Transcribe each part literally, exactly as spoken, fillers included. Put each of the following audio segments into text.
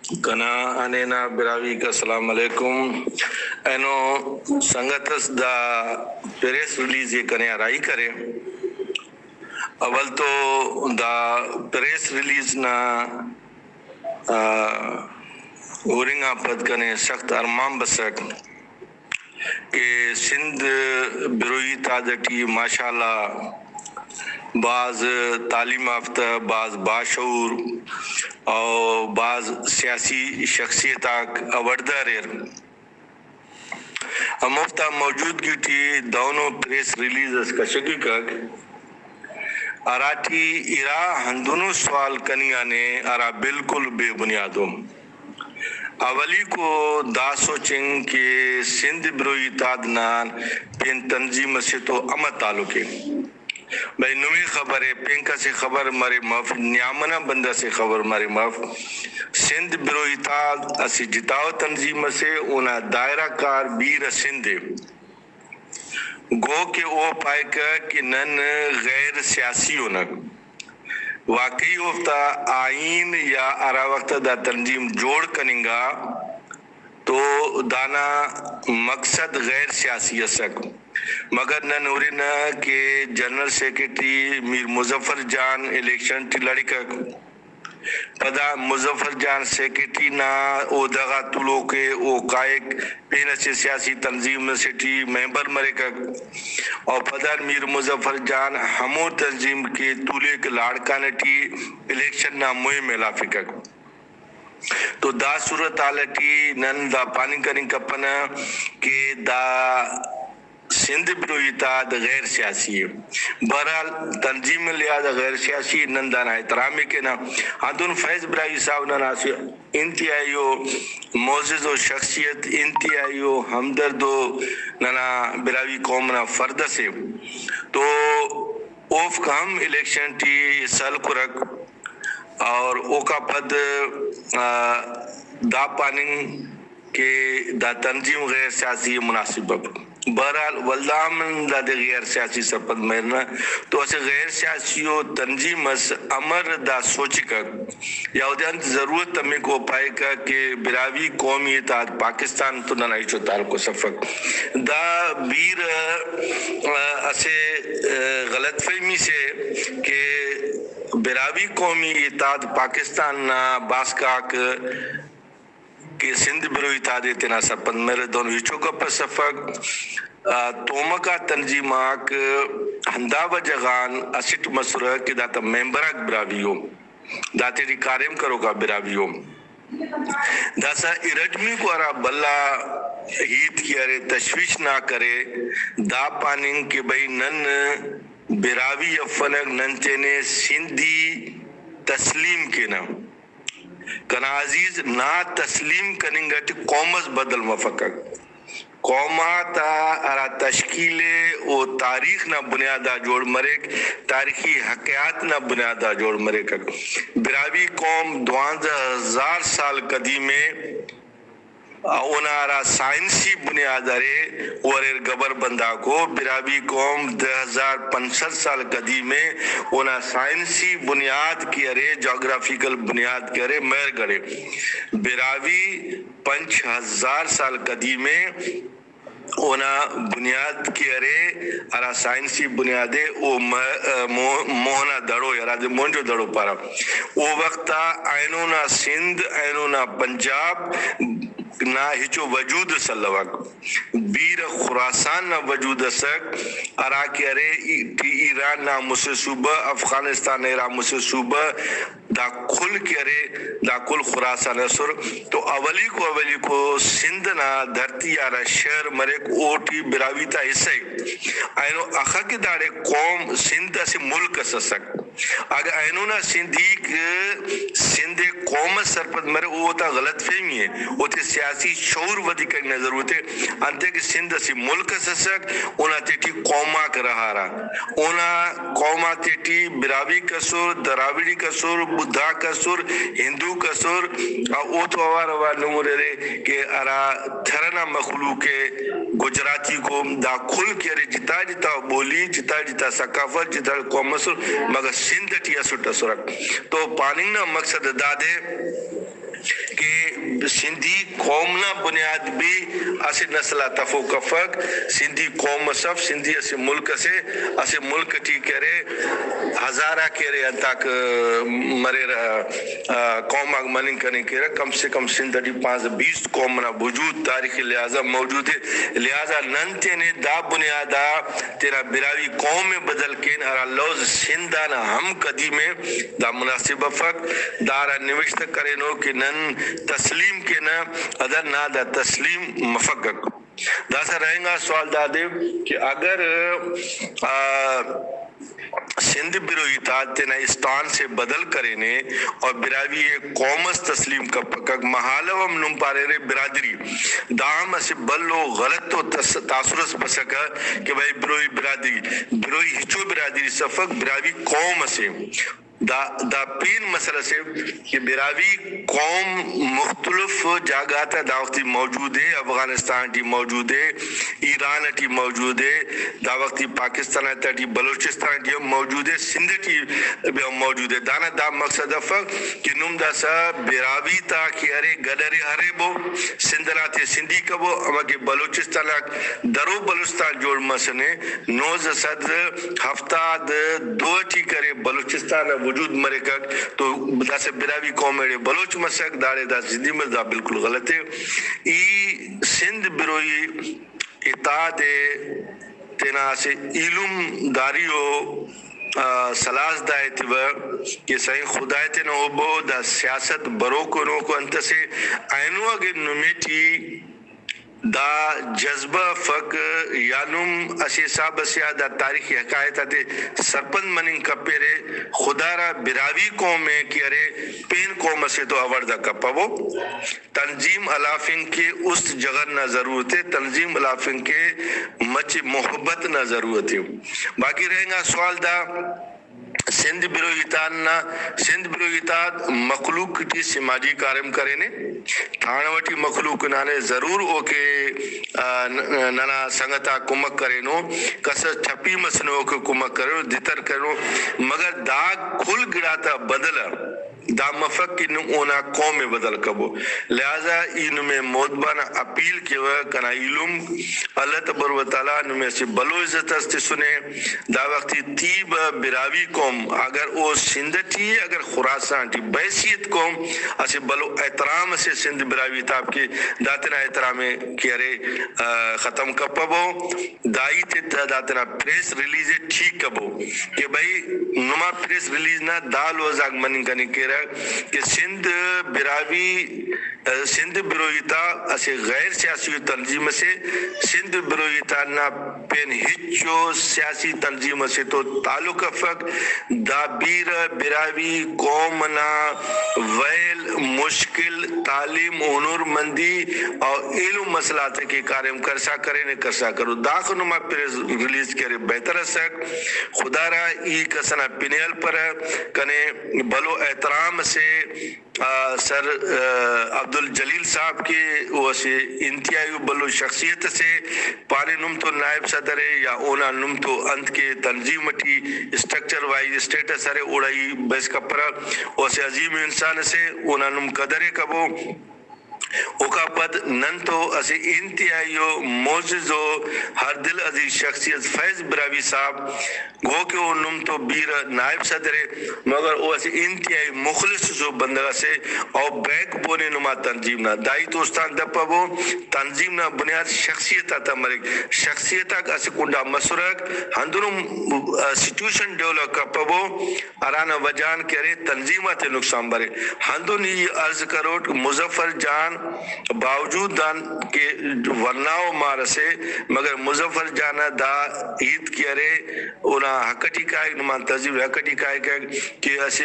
کنا ہنینا براہوئیک السلام علیکم۔ اینو سنگت اس دا پریس ریلیز ءِ کنے آ راہی کرے۔ اول تو دا پریس ریلیز نا، آ، ہُرنگ آن پد کنے سخت ارمان بسک کہ سندھ بروئی اتحاد ٹی ماشاءاللہ بھاز تعلیم یافتہ، بھاز باشعور و بھاز سیاسی شخصیت آک اوڑدہ اریر۔ ہموفتا موجودگی ٹی دہنو پریس ریلیز اس کشفکک، ہراٹی ارا ہندنو سوال کننگانے ہرا بالکل بے بنیاد ءُ۔ اولیکو دا سوچنگ کہ سندھ بروئی اتحاد نا پین تنظیم اسے تو امر تعلق ءِ؟ بھئی نمے خبر ءِ، پینک اسہ خبر مرے مف، نیام ئنا بندغ سے خبر مرے مف۔ سندھ بروئی اتحاد اسہ جتاؤ تنظیم اسے، اونا دائرہ کار بیرہ سندھ ءِ۔ گو کہ او پائکہ کہ نن غیر سیاسی انگ۔ واقعی اوفتا آئین یا ہرا وخت دا تنظیم جوڑ کننگا تو دانا مقصد غیر سیاسی اسک، مگر نن ہرنہ کہ جنرل سیکرٹری میر مظفر جان الیکشن ٹی لڑکک، پدا مظفر جان سیکرٹری نا عہدہ غا تولوک ءِ، او کائک پین اسہ سیاسی تنظیم اسے ٹی ممبر مریکک، اور پدا میر مظفر جان ہمو تنظیم کے تولیک لاڑکانہ ٹی الیکشن نا مہم ءِ ہلافکک۔ تو دا صورتحال ٹی نن دا پاننگ کننگ کپنہ کہ دا سندھ بروئی اتحاد غیر سیاسی ءِ۔ بہرحال تنظیم لحاظ آ غیر سیاسی ءِ، نن دانا احترام ءِ کینہ۔ ہندن فیض براہوئی صاحب ننا اسہ انتہائی و معزز و شخصیت، انتہائی و ہمدرد و ننا براہوئی قوم نا فرد اسے، تو اوفک ہم الیکشن ٹی حصہ ہلکرک۔ اور اوکا پد، آ، دا پاننگ کہ دا تنظیم غیر سیاسی ءِ مناسب اف۔ بہرحال ولدا ہم نن دادے غیر سیاسی سرپند مرینہ تو اسہ غیر سیاسی و تنظیم اس امر دا سوچکک یا اودے انت ضرورت تمک؟ او پائکہ کہ براہوئی قومی اتحاد پاکستان تو ننا ہچو تعلق اس افک۔ دا بیرہ، آ، اسہ، آ، غلط فہمی سے کہ براہوئی قومی اتحاد پاکستان نا باسک آک کہ سندھ بروئی اتحاد ءِ تینا سرپند مریرہ، دہنو ہچو گپ اس افک۔ آ، تومکا تنظیم آک ہندا وجہ غان اسٹ مسرہ کہ داتا ممبر آک براہوئی ءُ، داتیٹی کاریم کروک آ براہوئی ءُ۔ داسہ ارٹمیکو ہرا بھلا ہیت کہ ارے، تشویش ناک ارے، دا پاننگ کہ بھئی نن براہوئی افنگ، نن تینے سندھی تسلیم کینہ۔ کنا عزیز، نا تسلیم کننگ اٹ قوم اس بدل مفکک۔ قوم آتا ہرا تشکیل ءِ، او تاریخ نا بنیاد آ جوڑ مریک، تاریخی حقیات نا بنیاد آ جوڑ مریکک۔ براہوئی قوم دوانزہ ہزار سال قدیم ءِ، اونا ہرا سائنسی بنیاد ارے، او اریر گبر بنداکو۔ براہوئی قوم دہ ہزار پنچ سد سال قدیم ءِ، اونا سائنسی بنیاد کہ ارے، جاگرافیکل بنیاد کہ ارے، مہرگڑھ ءِ۔ براہوئی پنچ ہزار سال قدیم ءِ، اونا بنیاد کہ ارے، ہرا سائنسی بنیاد ءِ، او مہ-، مو-، موہنا دڑو ءِ، ہرادے موہنجو دڑو پارہ۔ او وخت آ اینو نا سندھ، اینو نا پنجاب نا ہچو وجود اس الوک۔ بیرہ خراسان نا وجود اسک، ہرا کہ ارے ای-، ٹی ایران نا مسہ صوبہ، افغانستان نا ارا مسہ صوبہ، دا کل کہ ارے، دا کل خراسان اسر۔ تو اولیکو اولیکو سندھ نا دھرتی آ ہرا شہر مریک، اوٹی براہوئی تا حصہ ءِ۔ اینو اخہ کہ داڑے قوم سندھ اسہ ملک اس اسک۔ اگہ اینو نا سندھیک سندھ ءِ قوم اس سرپند مرے، او اوتا غلط فہمی ءِ، اوتے سیاسی شعور ودی کننگ نا ضرورت ءِ۔ انتئے کہ سندھ اسہ ملک اس اسک، اونا تیٹی قوم آک رہارہ۔ اونا قوم آتیٹی براہوئیک اسر، دراوڑیک اسر، بدھاک اسر، ہندوک اسر، او تو اوار اوار نمر ارے کہ ہرا تھر ئنا مخلوق ءِ، گجراتیک ءُ، دا کل کہ ارے جتا جتا بولی، جتا جتا ثقافت، جتا قوم اسر، مگر سندھ ٹی اسٹ اسرک۔ تو پاننگ نا مقصد دادے کہ سندھی قوم نا بنیاد بھی اسہ نسل آ تفوک افک۔ سندھی قوم اس اف، سندھی اسہ ملک اسے، اسہ ملک ٹی کہ ارے ہزارہ کہ ارے انتاک مریرہ، آ، قوم آک مننگ کننگ کیرہ، کم سے کم سندھ ٹی پانزدہ بیست قوم نا وجود تاریخی لحاظ آ موجود ءِ۔ لہذا نن تینے دا بنیاد آ تینا براہوئی قوم ءِ بدل کین، ہرا لوز سندھ آن ہم قدیم ءِ، دا مناسب افک۔ دا ہرا نوشتہ کرینو کہ نن تسلیم کینہ، ادا نا دا تسلیم مفکک۔ داسہ رہینگا سوال دادے کہ اگر، آ، سندھ بروہی تا تینا اسٹانس ءِ بدل کرینے اور براہوئی ءِ قوم اس تسلیم کپکک، مہالو ہم نم پاریرے برادری، دا ہم اسہ بھلو غلط و تس-، تاثر اس بسکہ کہ بھئی بروہی برادری، بروہی ہچو برادری اس افک، براہوئی قوم اسے۔ دا، دا پین مسئلہ سے کہ براہوئی قوم مختلف جاگہ تا دا وخت موجود ءِ، افغانستان ٹی موجود ءِ، ایران ٹی موجود ءِ، دا وخت پاکستان تا ٹی بلوچستان ٹی ہم موجود ءِ، سندھ ٹی بھی ہم موجود ءِ۔ دانا دا مقصد افک کہ نم داسہ براہوئی تا کہ ارے گڈ ارے ہریبو، سندھ نا تے سندھی کبو، ہمکہ بلوچستان آک درو بلوچستان جوڑ مسنے، نوزدہ سد ہفتاد دو ٹی کرے بلوچستان نا وجود مریکک، تو داسہ براہوئی قوم ایڑے بلوچ مسک، داڑے دا زندی مس، دا بالکل غلط ءِ۔ ای سندھ بروہی اتحاد ءِ تینا اسہ ایلم داری و، آ، سلاس دا ایتیوہ کہ سائیں خدائے تینا حب ءِ، دا سیاست بروک نوکو انت اسے، اینو اگہ نمے ٹی دا جذبہ افک یا نم اسہ حساب اسے آ دا تاریخی حقائق آتے سرپند مننگ کپیرے، خدا را براہوئی قوم ءِ کہ ارے پین قوم اسے تو اوڑدہ کپبو۔ تنظیم ہلافنگ کہ است جغر نا ضرورت ءِ، تنظیم ہلافنگ کہ مچ محبت نا ضرورت ءِ۔ باقی رہینگا سوال دا، سندھ بروہی اتحاد نا، سندھ بروہی اتحاد مخلوق ٹی سماجی کاریم کرینے، تھانہ ٹی مخلوق ہنانے، ضرور اوکے، آ، ن-، ننا سنگت آک کمک کرینو، کس اس ٹھپی مسنے اوکے کمک کرینو، دتر کرینو، مگر دا کل گڑاتا بدل ءِ۔ دا مفک کہ نم اونا قوم ءِ بدل کبو۔ لہذا ای نمے مودبان آ اپیل کیوہ، کنا ایلم اللہ تبارک و تعالیٰ نمے اسہ بھلو عزت اس تسنے۔ دا وخت ای تیبہ براہوئی قوم، اگر او سندھ ٹی، اگر خراسان ٹی بحیثیت قوم اسہ بھلو احترام اسے سندھ براہوئی تاب کے، دا تینا احترام ءِ کہ ارے، آ، ختم کپبو۔ داہیت ءِ دا تینا پریس ریلیز ءِ ٹھیک کبو کہ بھئی نما پریس ریلیز نا دا لوز آک مننگ کننگ کیرہ کہ سندھ براہوئی، سندھ بروہی تا اسہ غیر سیاسی تنظیم اسے، سندھ بروہی تا نا پین ہچو سیاسی تنظیم اسے تو تعلق افک۔ دا بیرہ براہوئی قوم نا ویل، مشکل، تعلیم، ہنر مندی اور ایلم مسئلہ آتے کہ کاریم کرسا کرینے، کرسا کرو۔ داخہ نما پریس ریلیز کرے بہتر اسک۔ خدا را ای کس ئنا پن ءِ ہلپرہ۔ کنے بھلو احترام اسے، آ، سر، آ، عبدالجلیل صاحب کہ او اسہ انتہائی بھلو شخصیت اسے، پانے نم تو نائب صدر ءِ یا اونا نم تو انت کہ تنظیم ٹی اسٹرکچر وائز اسٹیٹس ارے، اوڑا ای بحث کپرہ۔ او اسہ عظیم انسان اسے، اونا نم قدر ءِ کبو۔ اوکا پد نن تو اسہ انتہائی و معزز و ہر دل عزیز شخصیت فیض براہوئی صاحب گو کہ او نم تو بیرہ نائب صدر ءِ، مگر او اسہ انتہائی مخلص و بندغ اسے، او بیک بون ءِ نما تنظیم نا۔ داہیت استان دپبو، تنظیم نا بنیاد شخصیت آتا مریک، شخصیت آک اسہ کنڈا مسرک، ہندنو، آ، سچویشن ڈیولپ کپبو۔ ہرانا وجہ آن کہ ارے تنظیم آتے نقصان برے۔ ہندن ای عرض کروٹ مظفر جان باوجود دان کہ ورنا و مار اسے، مگر مظفر جان نا دا ہیت کہ ارے اونا حق ٹی کائک، نمان تہذیب حق ٹی کائک کہ اسہ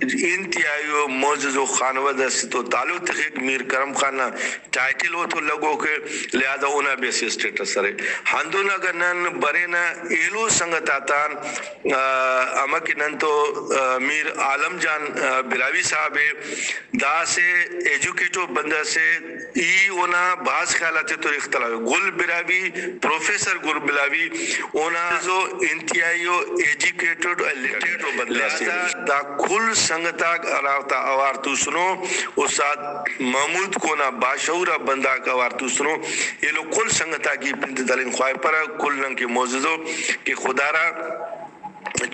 انتہائی و معزز و خانودہ اسے تو تعلق تخک، میر کرم خان نا ٹائٹل اوتو لگوک ءِ، لہذا اونا بھی اسہ اسٹیٹس ارے۔ ہندن اگہ نن برینہ ایلو سنگت آتان، آ، ہمکہ نن تو، آ، میر عالم جان، آ، براہوئی صاحب ءِ، دا اسہ ایجوکیٹو بندغ اسے، ای اونا بھاز خیال آتے تو اختلاف ءِ۔ گل براہوئی پروفیسر گل براہوئی اونا زو انتہائی و ایجوکیٹڈ و لٹریٹ و بندغ اسے۔ لہذا دا کل سنگت آک ہرافتا اوار توسنو، استاد محمود کونا باشعور آ بندغ آک اوار توسنو، ایلو کل سنگت آک ای پن تے دلنگ خواہپرہ، کل ننکہ معزز ءُ کہ خدارا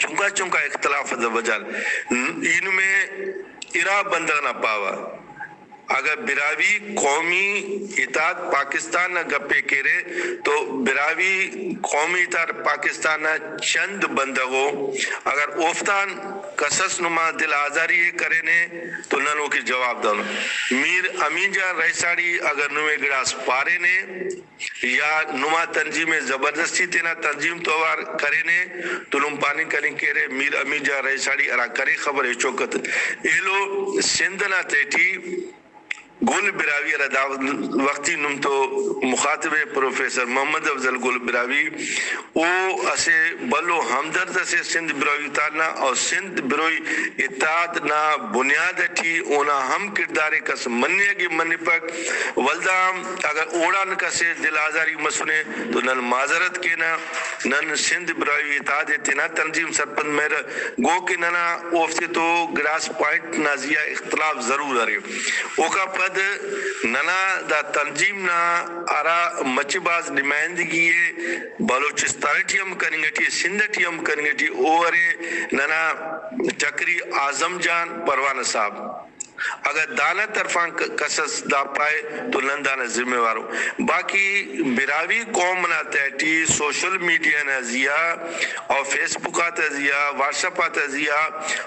چنکا چنکا اختلاف تا وجہ ای نمے ارا بندغ نا پاوہ۔ اگہ براہوئی قومی اتحاد پاکستان نا گپ ءِ کیرے تو براہوئی قومی اتحاد پاکستان نا چند بندغ ءُ، اگر اوفتان کسس نما دل آزاری ءِ کرینے تو نن اوکے جواب دنن۔ میر امین جان رئیساڑی اگر نمے گڑاس پارینے یا نما تنظیم ءِ زبردستی تینا تنظیم تو اوار کرینے تو نم پاننگ کننگ کیرے میر امین جان رئیساڑی ہرا کرے خبر ہچوکت ایلو سندھ نا تہٹی گل براہوئی ہرا دا وختی نم تو مخاطب ءِ پروفیسر محمد افضل گل براہوئی، او اسہ بھلو ہمدرد اسے سندھ براہوئی اتحاد نا، اور سندھ براہوئی اتحاد نا بنیاد ٹی اونا ہم کڑدار ءِ کس مننگ ءِ منپک، ولدا ہم اگر اوڑان کس ءِ دل آزاری مسنے تو نن معذرت کینہ، نن سندھ براہوئی اتحاد ءِ تینا تنظیم سرپند مریرہ، گو کہ ننا اوفتے تو گڑاس پوائنٹ نا زیہا اختلاف ضرور ارے۔ اوکا پد ننا دا تنظیم نا ہرا مچہ بھاز نمائندگی ءِ بلوچستان ٹی ہم کننگ ٹی ءِ، سندھ ٹی ہم کننگ ٹی ءِ، او ارے ننا ٹکری اعظم جان پروانہ صاحب۔ اگہ دانا طرفان ک-، کسس دا پائے تو نن دانا ذمہ وارو۔ باقی براہوئی قوم نا تہٹی سوشل میڈیا نا زیہا اور فیس بک آتا زیہا، واٹس ایپ آتا زیہا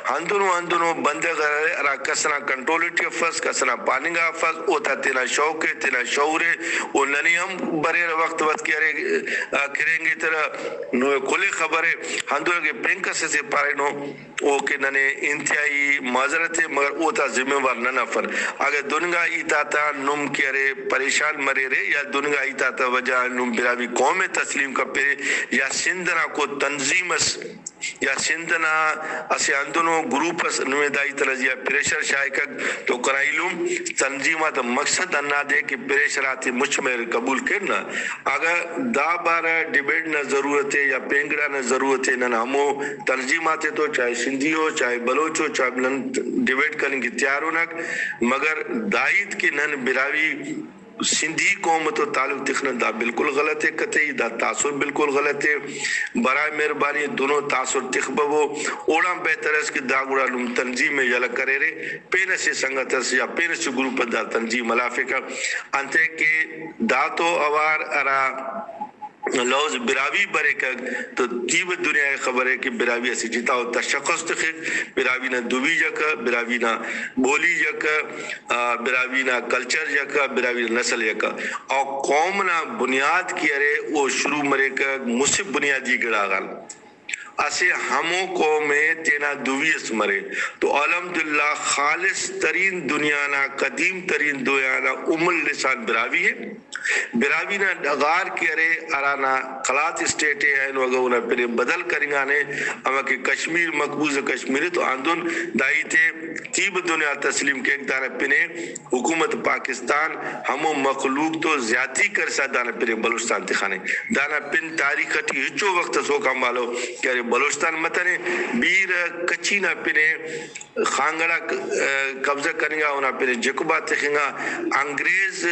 ہندنو ہندنو بندغ ارے ہرا کس ئنا کنٹرول ٹی افس، کس ئنا پاننگ آ افس، اوتا تینا شوق ءِ، تینا شعور ءِ، او ننے ہم بریرہ وخت وخت کہ ارے، آ، کرینگترہ، نو کل ءِ خبر ءِ، ہندن کہ پین کس ئسے پارینو۔ او کہ ننے انتہائی معذرت ءِ، مگر اوتا ذمہ وار نن افر۔ اگہ دننگا ہیت آتا نم کہ ارے پریشان مریرے یا دننگا ہیت آتا وجہ نم براہوئی قوم ءِ تسلیم کپرے یا سندھ ئنا کو تنظیم اس یا سندھ ئنا اسہ ہندنو گروپ اس نمے دا ہیت ئنا زیہا پریشر شاغکک تو کنا ایلم تنظیم آتا مقصد ہندادے کہ پریشر آتے مچ مہر قبول کیر نا۔ اگہ دا بارہ ڈیبیٹ نا ضرورت ءِ یا پین گڑا نا ضرورت ءِ، نن ہمو تنظیم آتے تو، چاہے سندھی ہو، چاہے بلوچ ہو، چاہے نن ڈیبیٹ کننگ کہ تیار اناک، مگر دا ہیت کہ نن براہوئی سندھی قوم تو تعلق تخنہ، دا بالکل غلط ءِ قطعی، دا تاثر بالکل غلط ءِ۔ برائے مہربانی دنو تاثر تخببو، اوڑان بہتر اس کہ دا گڑا نم تنظیم ءِ یلہ کریرے، پین اسہ سنگت اس یا پین اسہ گروپ اس دا تنظیم ہلافیکہ، انتئے کہ دا تو اوار ہرا لوز براہوئی بریکک تو تیبہ دنیا ءِ خبر ءِ کہ براہوئی اسہ جتا ءُ تشخص تخک، براہوئی نا دوی یکہ، براہوئی نا بولی یکہ، آ، براہوئی نا کلچر یکہ، براہوئی نا نسل یکہ۔ او قوم نا بنیاد کہ ارے او شروع مریکک مسہ بنیادی گڑا غان۔ اسہ ہمو قوم ءِ تینا دوی اس مرے تو الحمدللہ خالص ترین دنیا نا قدیم ترین دویان آ ام اللسان براہوئی ءِ۔ براہوئی نا ڈغار کہ ارے ہرانا قلات اسٹیٹ ءِ اینو اگہ اونا پن ءِ بدل کننگانے، ہمہ کہ کشمیر مقبوضہ کشمیر ءِ تو ہندن دا ہیت ءِ تیبہ دنیا تسلیم کیک، دانا پن ءِ حکومت پاکستان ہمو مخلوق تو زیاتی کرسا دانا پن ءِ بلوچستان تخانے۔ دانا پن تاریخ ٹی ہچو وخت اس اوکان بھالو کہ ارے بلوچستان متنے، بیرہ کچھی نا پن ءِ خانگڑ آک، آ، قبضہ کننگا، اونا پن ءِ جیکب آ تخنگا۔ انگریز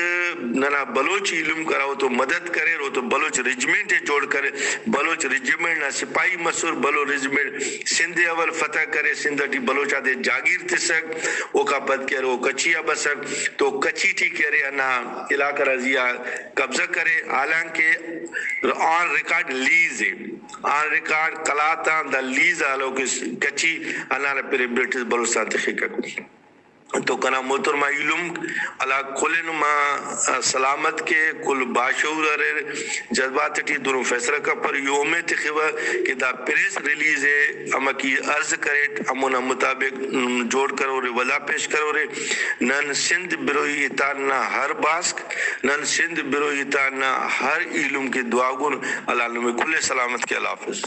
ننا بلوچ ایلم کرا، او تو مدد کریر، او تو بلوچ رجمنٹ ءِ جوڑ کریر، بلوچ رجمنٹ نا سپاہی مسر، بلوچ رجمنٹ سندھ ءِ اول فتح کرے، سندھ ٹی بلوچ آتے جاگیر تسک، اوکا پد کہ ارے او کچھی آ بسک، تو کچھی ٹی کہ ارے ہندا علاقہ نا زیہا قبضہ کرے، حالانکہ آن ریکارڈ لیز ءِ۔ آن ریکارڈ قلات آن دا لیز آ ہلوک اس کچھی ہندانا پن ءِ برٹش بلوچستان تخکک۔ تو کنا محترمہ ایلم، اللہ کل نما سلامت کے، کل باشعور اریر، جذبات ٹی دنو فیصلہ کپر، ای امید تخوہ کہ دا پریس ریلیز ءِ ہمہ کہ عرض کریٹ ہمونا مطابق نم جوڑ کرورے، ولا پیش کرورے۔ نن سندھ بروئی اتحاد نا ہر باسک، نن سندھ بروئی اتحاد نا ہر ایلم کہ دعاگن، اللہ نمے کل ءِ سلامت کے۔ اللہ حافظ۔